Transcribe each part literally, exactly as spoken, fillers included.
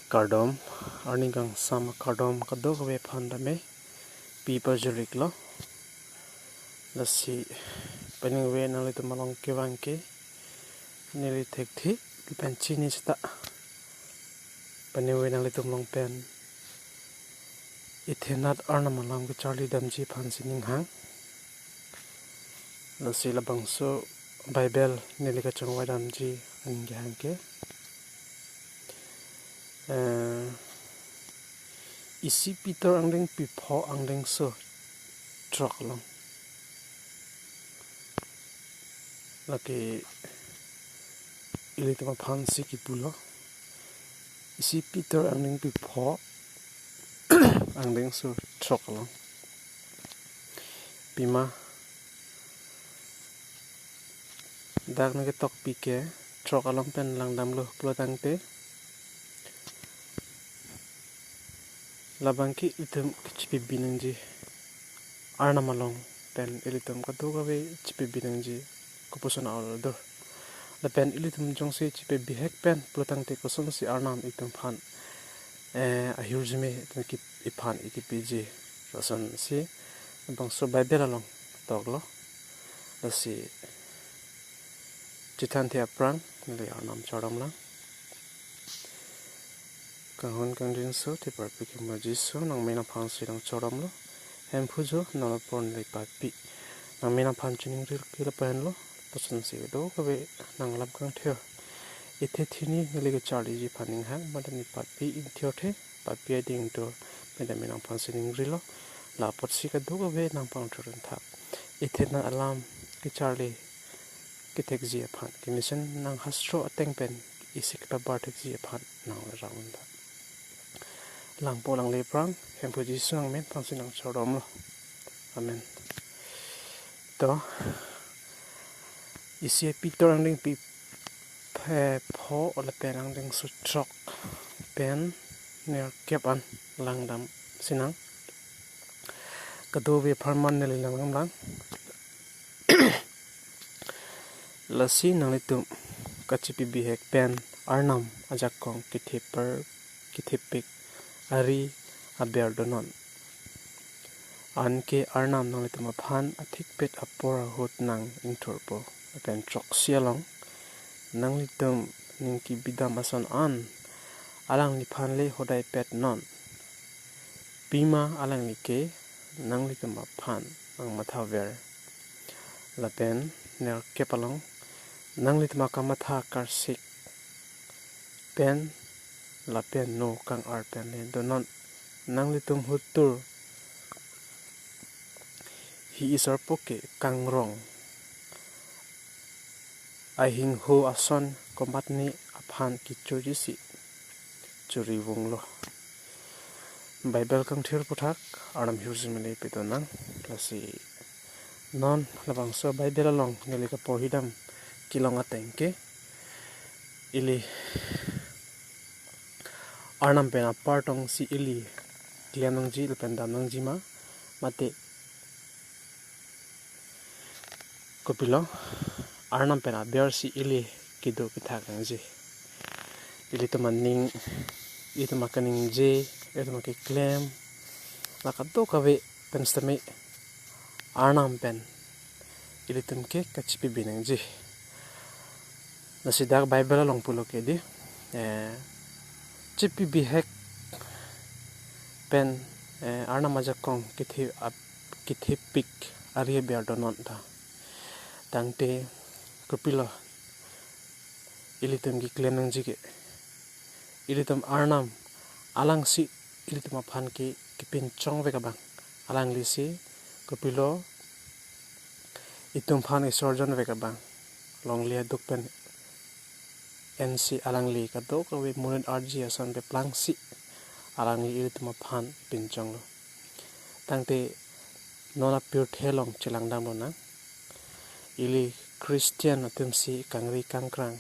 Kardom, arni kangsam akardom kadokave aphan tame pi pajirlo. Lasi peningve nanglitum along kevang ke neli thekthe pen chini seta peningve nanglitum along pen Ethe Nath Arnam alam kacharli damji aphansi ning hang. Lasi labangso Bible neli kachongvai damji aning kehang ke, eh, isi Peter angdengpi pho angdengso throk along. Lake ilitum aphansi kipulo. Isi Peter angdengpi pho angdengso throk along. Pima dak nangketokpi ke throk along pen langdamlo pulotangte, labang ke itum kachipibi nangji Arnam along pen ilitum kadokave chipibi nangji kopuson a-ol do. Lapen ilitum jongsi chipibihek pen pulotangte kosonsi Arnam itum aphan, eh, ahirjume itum ki-, iphan ikipiji. Lasonsi labangso Bible along toklo. Lasi chethanthe aphrang neli Arnam choromlang. Kanghon kangdingso, theparpik hemor Jisu, nangmen aphansi nangchoromlo. Hemphu Jo, non apor neli papi. Nangmen aphan chiningri ke lapu henlo. Lasonsi kadokave nanglam kangthir. Ethe thini neli kacharliji aphan ning hang, mate ne papi ingthirthe, papi ading tur, mate nangmen aphansi ningrilo. La apotsi kadokave nangpangthur thak. Ethe Nath alam kacharli kethekji aphan, kemesen nang hastro ateng pen isi kepabar thekji aphan nang rang ta. Langpo langle aphrang, Hemphu Jisu nangmen aphansi nangchoromlo. Amen. To, isi Peter angdengpi phe-, pho lapen angdengso throk pen nerkep an langdamsinang. Kadokave apharman neli langdamlang. Lasi nanglitum kachipibihek pen Arnam ajakong kethepar-, kethepik ari aber donon. Anke Arnam nanglitum aphan athikpet apor ahut nang ingthurpo. Lapen throksi along, nanglitum ning kebidam ason an alangliphan le hodai petnon. Pima alangli ke nanglitum aphan nangmathaver. Lapen nerkep along, nanglitum akamatha karsik pen lapen no kang-ar pen le donon. Nanglitum hutur hi isarpo ke kangrong ahingho ason komatne aphan kechojisi chori vunglo. Bible kangthir aputhak Arnam hirjume le pedonang. Lasi non labangso Bible along neli kaporhidam kelong ateng ke, ili Arnam pen apar tongsi ili klem nangji lapen dam nangji ma, mate kopilo, Arnam pen abersi ili kedo kethak nangji. Ilitum aning, ilitum akaningje, ilitum akeklem, la kadokave pen sitame Arnam pen ilitum ke kachipibi nangji. Lasi dak Bible along pulo ke di, eh, chipibihek pen, eh, Arnam ajakong kethe ap-, kethepik ari aber donon ta. Tangte kopilo ilitum keklem nangji ke, ilitum Arnam alangsi ilitum aphan ke kepinchongvek abang, alanglisi kopilo itum aphan isorjonvek abang, longle aduk pen ensi alangli kadokave monit arji ason peplangsi alangli ilitum aphan pinchonglo. Tangte non apirthe along chelangdam lonang. Ili Christian atumsi kangri kangkrang,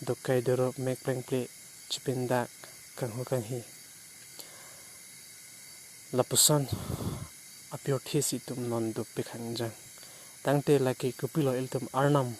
dokai dorop, mek plengple, chipindak, kanghu kanghi, lapuson apirthe si itum non dopik hangjang. Tangte lake kopilo ilitum Arnam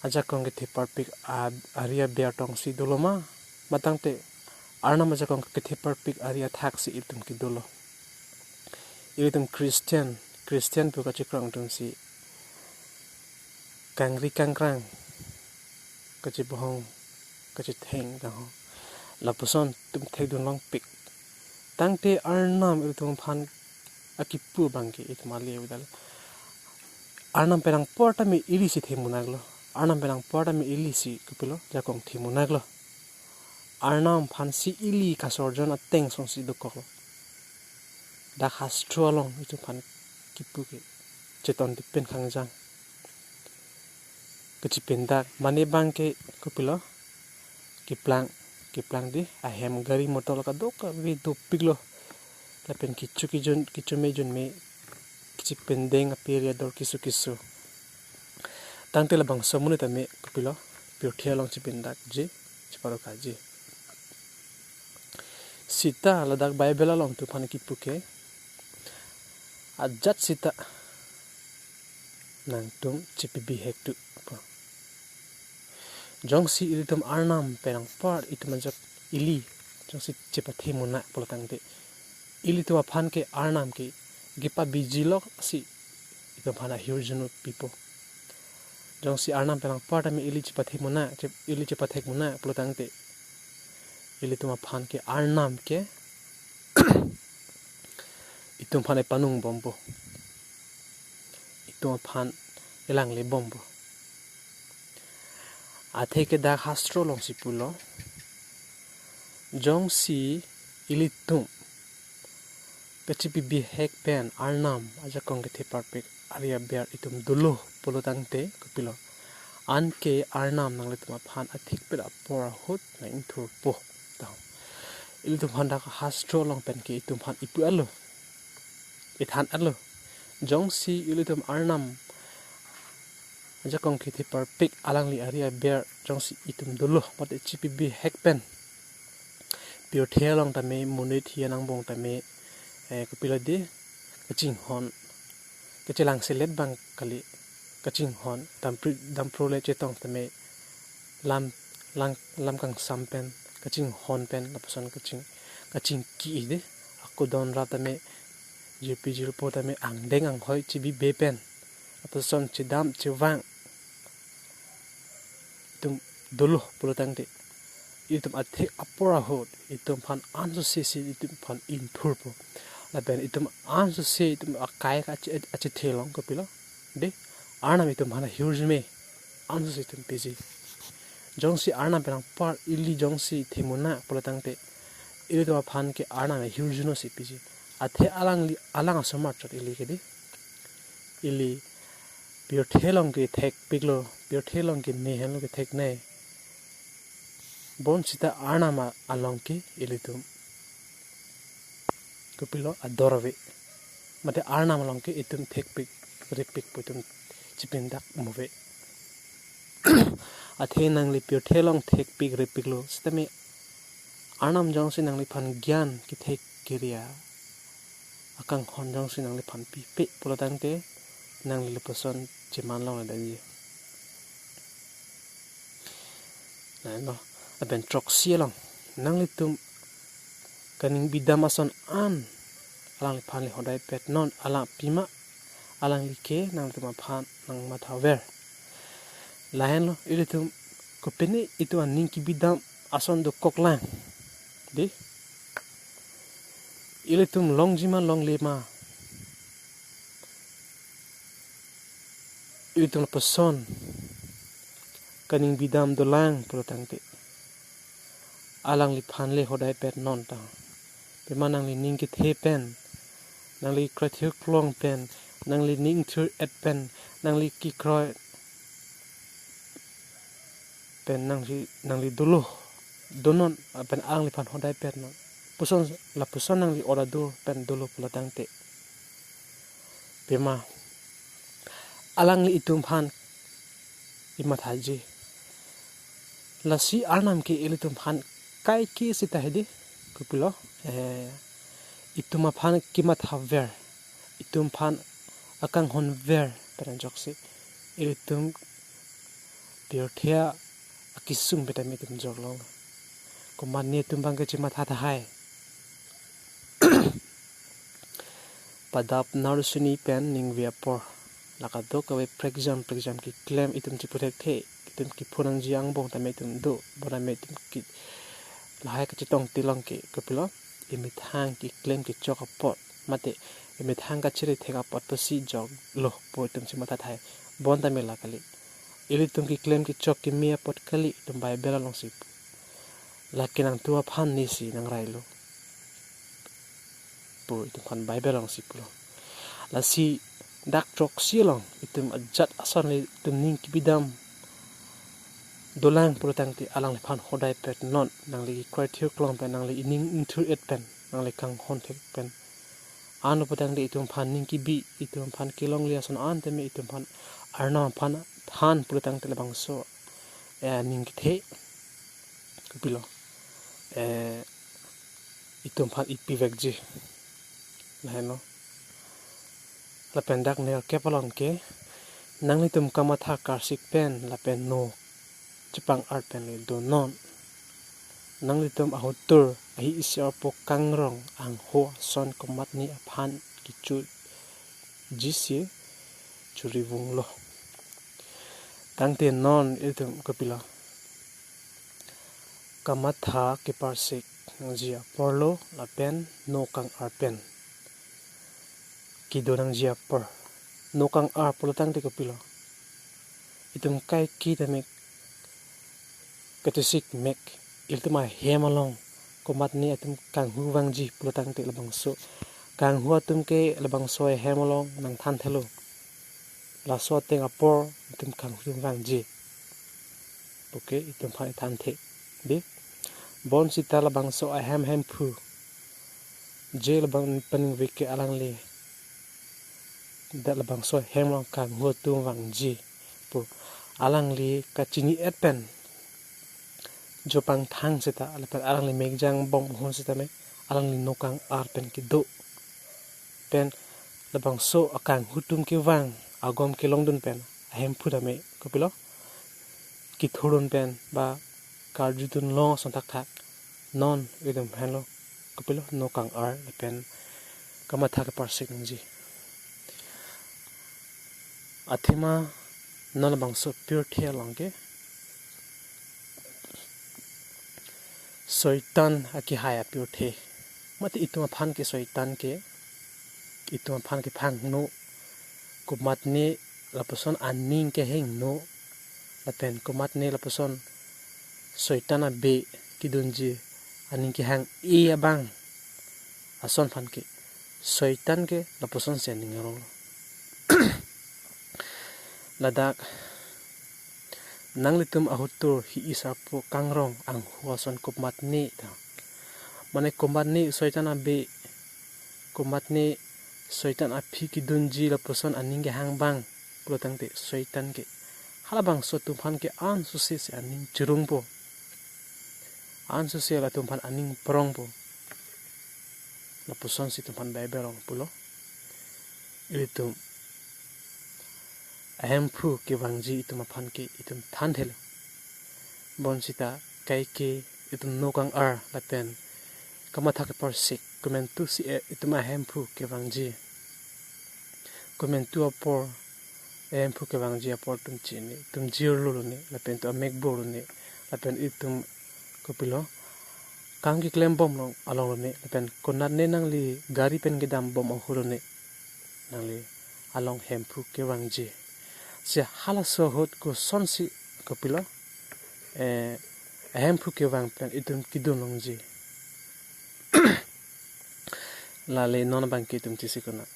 ajakong kethe parpik a-, ari aber tongsi dolo ma? Matangte Arnam ajakong kethe parpik ari athak si itum ke dolo. Ilitum Christian, Christian pu kachikrang atumsi kangri kangkrang, kachibohong, kachitheng tangho, lapuson itum thekdun longpik. Tangte Arnam ilitum aphan akipu abangke itum ale avedetlo. Arnam penang apor tame ili si themonaklo. Arnam penang apor tame ili si kopilo, ajakong themonaklo. Arnam aphansi ili kasorjon ateng asonsi dokoklo. Dak hastro along itum aphan kipu ke cheton tipen khangjang. Kachipindak mane abangke kopilo, keplang, keplang di ahem gari motor kadokave dopiklo. Lapen kecho kejun, kecho me junme, kachipindeng apiri ador keso keso. Tangte labangso amonit tame kopilo, pirthe along chipindakji, chiparokaji. Sita ladak Bible along itum aphan kipu ke, ajat sita nangtum chipibihek tu pu. Jongsi ilitum Arnam penang apor itum ajak ili jongsi chepathemonak pulo tangte, ilitum aphan ke Arnam ke kepabiji lok si itum aphan ahirjuno pipo. Jongsi Arnam penang apor tame ili chepathemonak, chep-, ili chepathekmonak pulo tangte, ilitum aphan ke Arnam ke itum aphan epanung bompo, itum aphan elangle bompo. Athe ke dak hastro alongsi pulo, jongsi ilitum kachipibihek pen Arnam ajakong kethe parpik ari aber itum dolo pulo tangte kopilo, anke Arnam nanglitum aphan athikpet apor ahut nang-ingthurpo, tang. Ilitum aphan dak hastro along pen ke itum aphan ipu-etlo, ithan-etlo. Jongsi ilitum Arnam ajakong kethe parpik alangli ari aber jongsi itum dolo mate chipibihek pen pirthe along tame, monit hi angbong tame, eh, kopilo di, kachinghon, kachelang selet abang kali, kachinghon, dampri, dampro le chetong tame, lam, lang, lam kangsam pen, kachinghon pen, lapuson kaching, kachingki di, akodon ra tame, jirpi jirpo tame, angdeng anghoi chibibe pen, lapuson chedam chevang itum dolo pulo tangte, itum athik apor ahut itum aphan ansose si itum aphan ingthurpo. Lapen itum ansose itum akai ka achi-, achethe along kopilo, de, Arnam itum aphan ahirjume ansose itum piji. Jongsi Arnam penang apor ili jongsi themonak pulo tangte, ilitum aphan ke Arnam ahirjuno si piji. Athe alangli, alang asomar chot ili ke di, ili pirthe along ke thekpiklo, pirthe along ke ne henlo kethek ne. Bonsita Arnam a-, along ke ilitum kopilo ador ave. Mate Arnam along ke itum thekpik, repik pu itum chipindak mu ave. Athe nangli pirthe along thekpik repiklo sitame, Arnam jongsi nangliphan gyan kethek kere akanghon jongsi nangliphan pipe pulo tangte, nangli lapuson cheman longledetji. Nano, lapen throksi along, nanglitum kaning bidam ason an alangliphan le hodai petnon, alang pima, alangli ke nanglitum aphan nangmathaver. Lahenlo, ilitum kopine itum aning kebidam ason dokoklang, de, ilitum longji ma longle ma, ilitum lapuson kaning bidam dolang pulo tangte, alangliphan le hodai petnon tang. Pima nangli ning kethe pen, nangli krathir klong pen, nangli ning thur-et pen, nangli kekroi pen nangli, nangli dolo donon, pen alangliphan hodai petnon. Puson, lapuson nangli ora do pen dolo pulo tangte, pima alangli itum aphan imathaji. Lasi Arnam ke ilitum aphan kaike sita hedi, kopilo, eh, itum aphan kemathaver, itum aphan akanghonver pen ajoksi ilitum pirthe akisung pen tame itum jorlong. Komatne atum abang kachematha tahai. Padap narusuni pen ningve apor. La kadokave prekjam prekjam keklem itum chepu thekthe, itum kepho nangji angbong tame itum do, bonta me itum ki lahai kachetong tilong ke, kopilo, emethang keklem kechok apot, mate emethang kachere thek apot pusi jorlo pu itum chematha tahai. Bonta me la kali. Ilitum keklem kechok keme apot kali, itum Bible alongsi pu. Lake nangtum aphan nesi nangrailo pu itum aphan Bible alongsi pulo. Lasi dak throksi along itum ajat ason le itum ning kebidam dolang pulotangte alangliphan hodai pet non, nangli kekroithir klong pen, nangli ining ingthur-et pen, nangli kanghon thek pen. Ano pulotangte itum aphan ning kebi, itum aphan kelongle ason an tame itum aphan Arnam aphan than pulotangte labangso, eh, ning kethe, kopilo, eh, itum aphan ipivekji. Lahenlo. Lapen dak nerkep along ke, nanglitum kamatha karsik pen lapen no chepang-ar pen le donon. Nanglitum ahotur ahi isi arpo kangrong angho ason komatne aphan kechojisi churivunglo. Tangte non itum kopilo, kamatha keparsik nangji aporlo lapen no kang-ar pen kedo nangji apor. No kang-ar pulotangte kopilo, itum kaike tame kachesik mek, ilitum ahem along komatne atum kanghu vangji pulotangte labangso kanghu atum ke labangso ahem along nangthanthelo. Laso ateng apor itum kanghu atum vangji. Okay, itum aphan ithanthe. Dei, bonsita labangso ahem hemphu je labang paningve ke alangli dak labangso ahem along kanghu atum vangji pu alangli kachini-et pen jo pangthang seta, lapen alangli mekjang bom ahun seta me alangli no kang-ar pen kedo. Pen labangso akanghu atum kevang agom kelongdun pen ahemphu tame kopilo, kethurdun pen ba karjudun long ason thakthak. Non itum henlo, kopilo, no kang-ar lapen kamatha keparsik nangji. Athema non labangso pirthe along ke Soitan akehai apirthe. Mate itum aphan ke Soitan ke, itum aphan kephangno, komatne lapuson aning kehingno, lapen komatne lapuson Soitan abe kedunji aning kehang-e abang ason aphan ke Soitan ke lapusonsi aning arong. Ladak nanglitum ahotur hi isi arpo kangrong angho ason komatne ta, mane komatne Soitan abe, komatne Soitan aphi kedunji lapuson aning kehang abang pulotangte Soitan ke halabangso atum aphan ke ansose si aning chirungpo, ansose latum aphan aning prongpo. Lapusonsi itum aphan Bible along pulo. Ilitum ahemphu kevangji itum aphan ke itum thanthelo. Bonsita kaike itum no kang-ar lapen kamatha keparsik, komantusi, eh, itum ahemphu kevangji, komantu apor ahemphu kevangji apor itum chini, itum jirlo lone, lapen itum amekbo lone, lapen itum kopilo, kam keklem bom along, along lone, lapen konatne nangli gari pen kedam bom ahut lone, nangli along hemphu kevangji. Si halaso ahut kosonsi kopilo, eh, ahemphu kevang pen itum kedun longji. Lale non abang ke itum chesik konat.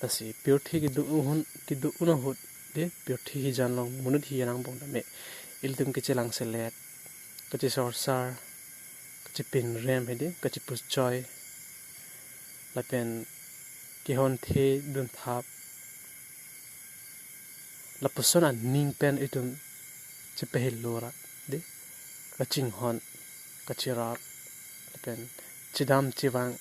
Lasi pirthe kedo ahun, kedo un ahut, dei, pirthe hijan along monit hijan angbong tame ilitum kachelangselet, kachesorsar, kachepinrem hedi, kachepuchoi, lapen kehonthe dunthap, lapuson aning pen itum chepahelo ra, dei, kachinghon, kacherap, lapen chedam chevang,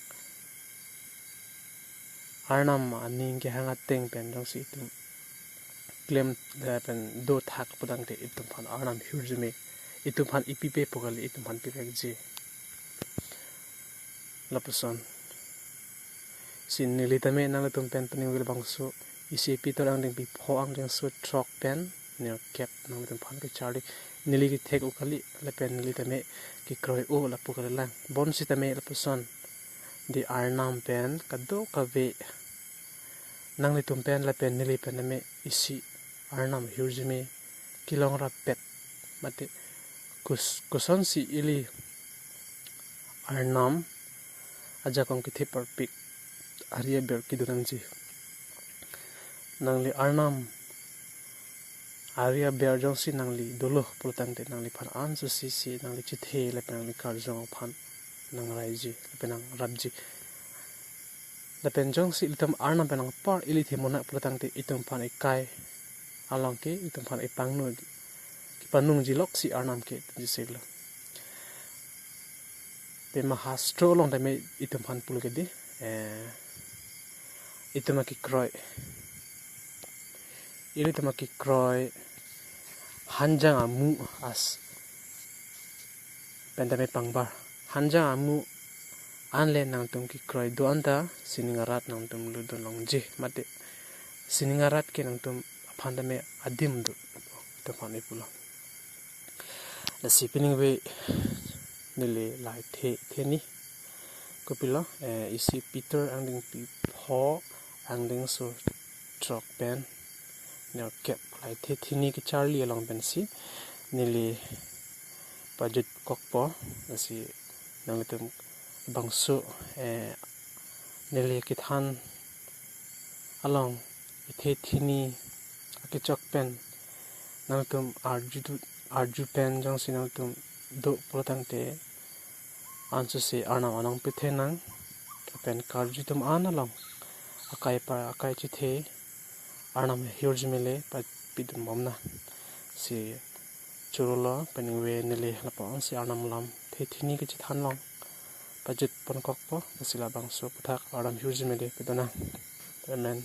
Arnam aning kehang ateng pen jongsi itum klem lapen dothak pulotangte itum aphan Arnam hirjume, itum aphan ipipe pu kali, itum aphan pipekji. Lapuson si neli tame nanglitum pen paningve labangso isi Pitor angdengpi pho angdengso throk pen nerkep nanglitum aphan kacharli, neli kethek-o kali lapen neli tame kekroi-o lapu kalilang. Bonsitame lapuson, dei Arnam pen kadokave nanglitum pen lapen neli pen tame isi Arnam hirjume kelong rappet mate kus- kosonsi ili Arnam ajakong kethe parpik ari aber kedo nangji. Nangli Arnam ari aber jongsi nangli dolo pulotangte nangliphan ansose si nangli chethe lapen nangli karjong aphan nangraiji lapen nangrapji. Lapen jongsi ilitum Arnam pen nangpar ili themona pulotangte itum aphan ekai along ke itum aphan epangno kepanungjiloksi Arnam ke jisilo. Pima hastro along tame itum aphan pulo ke dei, eh, itum akekroi, ilitum akekroi hanjang amu as pen tame pangbar. Hanjang amu anle nangtum kekroi do-an ta sining arat nangtum lutdun longji mate sining arat ke nangtum aphan tame adim do, itum aphan ipulo. Lasi paningve neli lahai the theni kopilo, eh, isi Pitor angdengpi pho angdengso throk pen nerkep lahai the theni kacharli along pensi neli pajutkokpo. Lasi nanglitum bangso, eh, neli kethan along ithe theni akechok pen nangtum arju du- arju pen jongsi nangtum do pulotangte ansose Arnam anong pethenang lapen karju atum an along akai pa akai chethe Arnam hirjume le pa- pidunbomnang. Si chorolo, paningve neli lapu-ansi Arnam alam the theni kachethan along pajutponkokpo. Lasi labangso aputhak Arnam hirjume le pidunang. Amen.